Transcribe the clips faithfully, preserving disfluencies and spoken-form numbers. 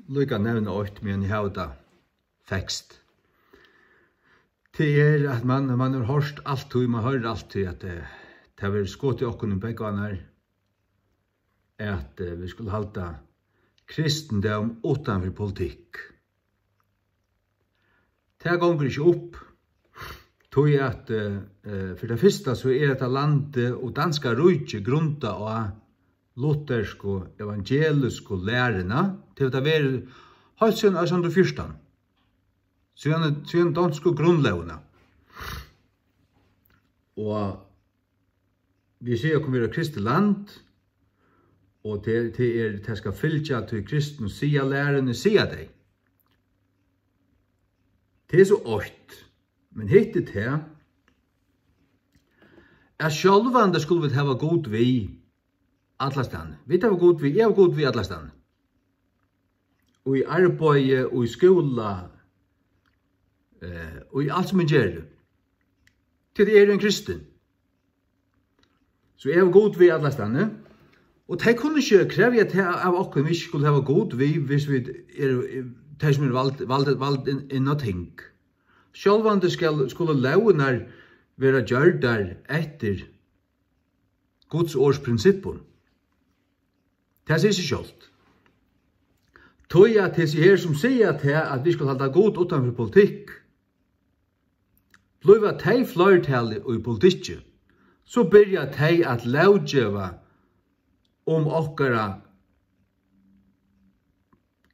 líka nevna eitt, meðan eg havi tað ferskt. Tað er, at mann, mann hevur hoyrt altíð, mann hoyrir altíð, at, eh, tað verður skotið okkum í bógvarnar, at, eh, vit skulu halda kristindóm uttan fyri politikk. Tað gongur ikki upp, tí at, eh, eh, fyri tað fyrsta so er hetta landið og danska ríkið grundað á luthersku, evangelisku læruna. Tað hevur tað verið heilt síðan átjan hundrað og fjúrtan, síðan, síðan donsku grundlógina. Og vit siga okkum vera kristið land, og tað, tað er, tað skal fylgja tí kristnu siðalæruni, siga tey. Tað er so eitt. Men hitt er tað, at sjálvandi skulu vit hava Gud við allastaðni. Vit hava Gud við, eg havi Gud við allastaðni. Og í arbeiði, og í skúla, eh, og í alt sum eg geri. Tí eg eri ein kristin. So eg havi Gud við allastaðni. Og tey kunnu ikki krevja tað av okkum, vit ikki skulu hava Gud við, hvis vit eru, eh, tey sum eru vald, vald, vald inn, inn á ting. Sjálvandi skal, skulu lógirnar vera gjørdar eftir Guds orðs prinsippum. Tað sigur seg sjálvt. Tí at hesi her, sum siga tað, at vit skulu halda Gud uttan fyri politikk, blíva tey fleirtalið í politikki, so byrja tey at lóggeva um okkara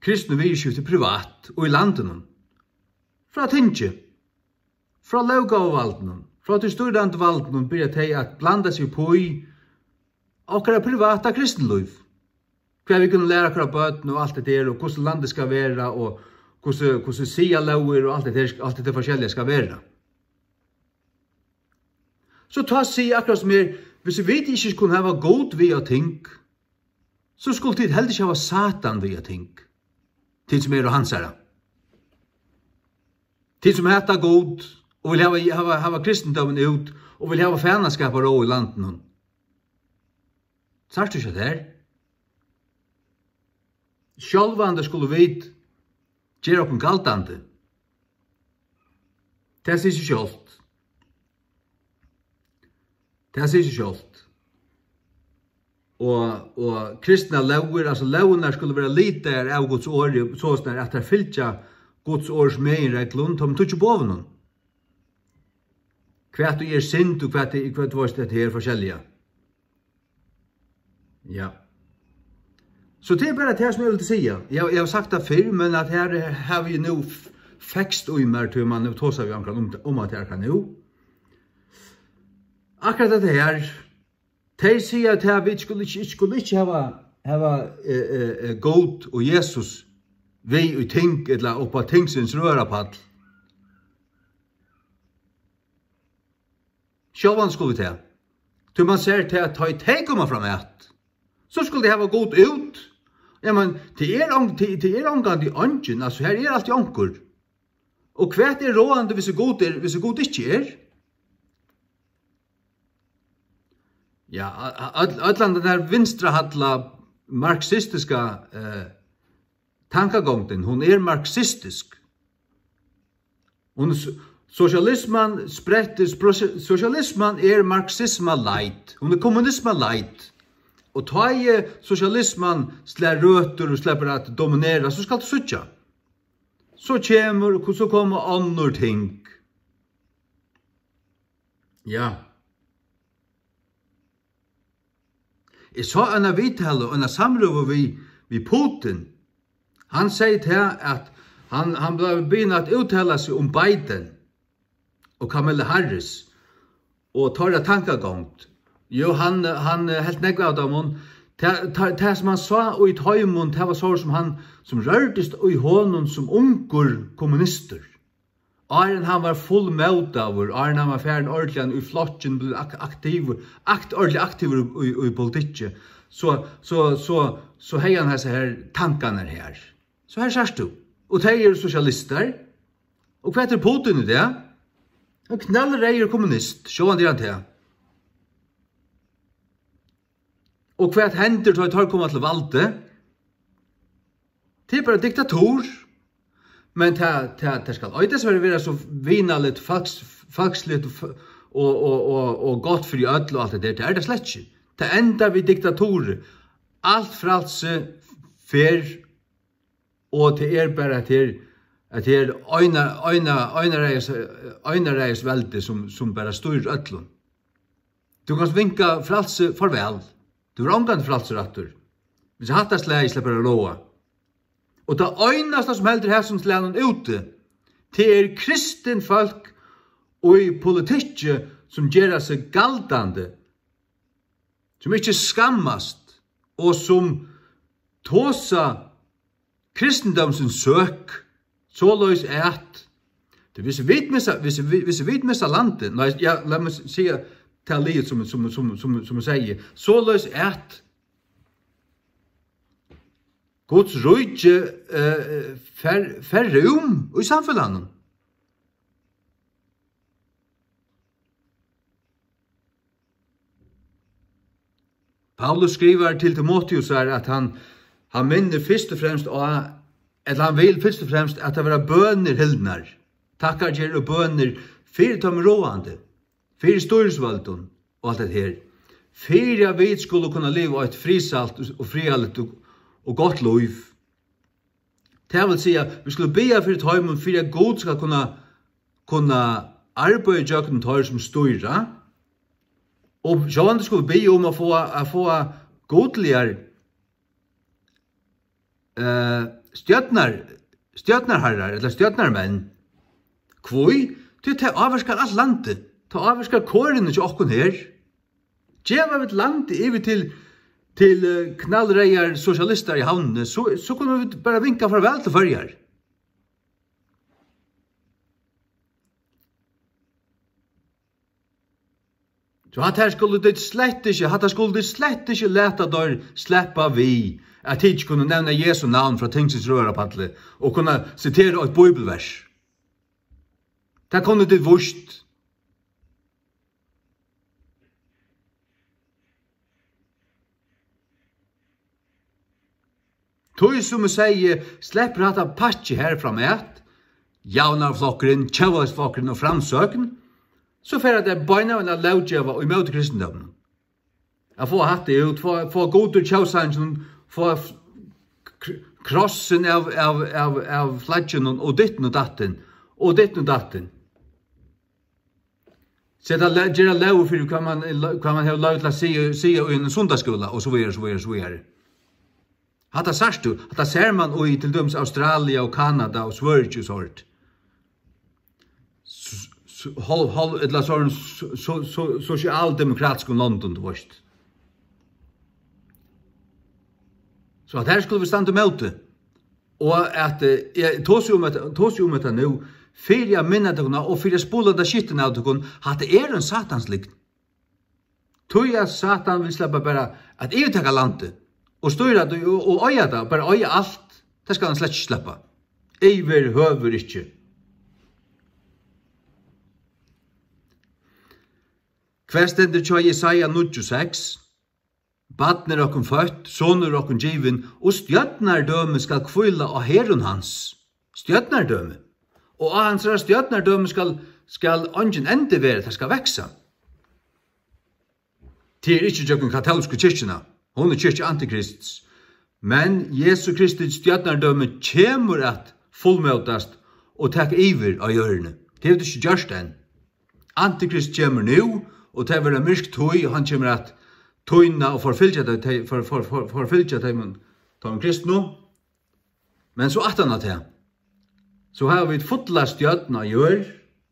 kristnu viðurskifti privat í landinum. Frá tingi, frá lóggávuvaldinum, frá tí stýrandi valdinum byrja tey at blanda seg upp í okkara privata kristinlív. Hvat vit kunnu læra okkara børn og alt hetta her, og hvussu landið skal vera, og hvussu, hvussu siðalógir og alt hetta her, alt hetta forskelliga skal vera. So tá siga eg akkurát sum er, hvis vit ikki kunnu hava Gud við á ting, so skulu tit heldur ikki hava Satan við á ting. Tit sum eru hansara. Tit sum hata Gud og vilja hava, hava, hava kristindómin út og vilja hava fanaskaparróður í landinum. Sært tú ikki tað? Sjálvandi skulu vit gera okkum galdandi. Tað sigur seg sjálvt. Tað sigur seg sjálvt. Og, og kristnar lógir, altso lógirnar skulu vera litaðar av Guds orði, soleiðis at tær fylgja Guds orðs meginreglum, teimum tíggju boðunum. Hvat ið er synd, og hvat ið, hvat, tú veist, hetta her forskelliga. Ja. So tað er bara tað, sum eg vildi siga. Eg, eg havi sagt tað fyrr, men at her havi eg nú f-, ferskt í mær, tí man hevur tosað við onkran um, um at her kann nú. Akkurát hetta her, tey siga, at her, vit skulu ikki, skulu ikki hava, hava, eh, eh, eh, Gud og Jesus við í ting, ella upp á tingsins rørapall. Sjálvandi skulu vit tað. Tí man sær tað, at tá ið tey koma fram at, so skulu tey hava Gud út. Ja, men tað er ong-, tað, tað er ongantíð eingin, altso, her er altíð onkur. Og hvat er ráðandi, hvis Gud er, hvis Gud ikki er? Ja, a-, a-, øll, øll den her vinstrahalla, marxistiska, eh, tankagongdin, hon er marxistisk. Hon s-, sosialisman sprettur, spro-, sosialisman er marxisma light, hon er kommunisma light. Og tá ið sosialisman slær røtur og sleppur at dominera, so skalt tú síggja. So kemur, so koma onnur ting. Ja. Eg sá eina viðtalu, eina samrøðu við, við Putin. Hann segði tað, at hann, hann bleiv biðin at úttala seg um Biden og Kamala Harris og teirra tankagongd. Jú, hann, hann helt nógv av teimum. Tað, tað, tað, sum hann sá í teimum, tað var so, sum hann, sum rørdist í honum sum ungur kommunistur. Áðrenn hann var fullmótaður, áðrenn hann var farin ordiliga í flokkin, blivin ak-, aktivur, akt-, ordiliga aktivur í, í, í politikki, so, so, so, so hevði hann hesar her tankarnar her. So her sært tú. Og tey eru sosialistar. Og hvat er Putin í dag? Ein knallreyður kommunist, sjálvandi er hann tað. Og hvat hendir, tá ið teir koma til valdið? Tað er bara diktatur. Men tað, tað, tað skal eisini vera, vera so vinaligt, fólks-, fólksligt og f-, og, og, og, og gott fyri øll og alt tað har. Tað er tað slett ikki. Tað endar við diktaturi. Alt frælsi fer, og tað er bara at her, at her eina, eina, einaræðis-, einaræðisveldi sum, sum bara stýrir øllum. Tú kanst vinka frælsi farvæl. Tú hevur ongan frælsir aftur. Hvis hatta slagið sleppur at ráða. Og tað einasta sum heldur hesum slagnum úti, tað er kristin fólk og í politikki sum gera seg galdandi, sum ikki skammast og sum tosa kristindómsins søk, soleiðis at, tí hvis vit missa, hvis vi, hvis vit missa landið, nei, ja, lat meg siga tað liðugt sum, sum, sum, sum, sum eg sigi, soleiðis at Guds ríki, eh, fær, fær rúm í samfelagnum. Paulus skrivar til Timoteusar, at hann, hann minnir fyrst og fremst á, ella hann vil fyrst og fremst, at tað verða bønir hildnar, takkargerð og bønir fyri teimum ráðandi, fyri stýrisvøldum og alt hetta her, fyri at vit skulu kunna liva eitt friðsælt og friðarligt og, og gott lív. Tað vil siga, vit skulu biðja fyri teimum, fyri at Gud skal kunna, kunna arbeiða ígjøgnum teir, sum stýra. Og sjálvandi skulu vit biðja um at fáa, at fáa gudligar, eh, stjørnar-, stjørnarharrar ella stjørnarmenn. Hví? Tí tað ávirkar alt landið. Tað ávirkar korini hjá okkum her. Geva vit landið yvir til, til, eh, knallreyðar sosialistar í Havnini, so, so kunnu vit bara vinka farvæl til Føroyar. So hatta her skulu tit slett ikki, hatta skulu tit slett ikki lata teir sleppa við, at tit ikki kunnu nevna Jesu navn frá tingsins røðarapalli og kunna sitera eitt bíbliuvers. Tað kunnu tit víst. Tí sum eg segði, sleppur hatta pakki her framat, Javnaðarflokkurin, Tjóðveldisflokkurin og Framsókn, so fara tey beinanvegin at lóggeva ímóti kristindóminum. At fáa hatta út, fáa, fáa Gud úr tjóðsanginum, fáa f-, k-, krossin av, av, av, av flagginum og ditten og datten, og ditten og datten. Seta le-, gera lóg fyri hvat man, hvat man hevur lov til at siga, siga í einum sunnudagsskúla og so víðari, so víðari, so víðari. Hatta sært tú, hatta sær man í til dømis Australia og Kanada og Svøríki og sovorðið. S-, s-, hálv, hálv, ella sovorðin so, so, so, sosialdemokratiskum londum, tú veist. So at her skulu vit standa ímóti. Og at, eh, eg tosi um at, tosi um hetta nú, fyri at minna tykkum á og fyri at spula tað skitna av tykkum, hatta er ein satans lygn. Tí at Satan vil sleppa bara at yvirtaka landið og stýra tí og, og eiga tað, bara eiga alt, tað skal hann slett ikki sleppa. Yvirhøvur ikki. Hvat stendur hjá Jesaja níggju seks? Barn er okkum føtt, sonur er okkum givin, og stjórnardømi skal hvíla á herðum hans. Stjórnardømi. Og á hansara stjórnardømi skal, skal eingin endi vera, tað skal vaksa. Tað er ikki gjøgnum katólsku kirkjuna. Hon er kirkja antikrists. Men Jesu Kristi stjórnardømi kemur at fullmótast og taka yvir á jørðini. Tað hevur tað ikki gjørt enn. Antikrist kemur nú, og tað verður myrk tíð, og hann kemur at týna og forfylgja tey, tey, for, for, for, forfylgja teimum, teimum kristnu. Men so aftan á tað, so hava vit fulla stjórn á jørð,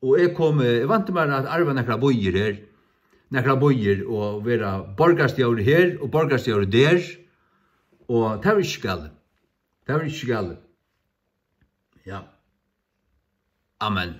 og eg komi, eg vænti mær at arva nakrar býir her, nakrar býir og vera borgarstjóri her og borgarstjóri der, og tað verður ikki galið. Tað verður ikki galið. Ja. Amen.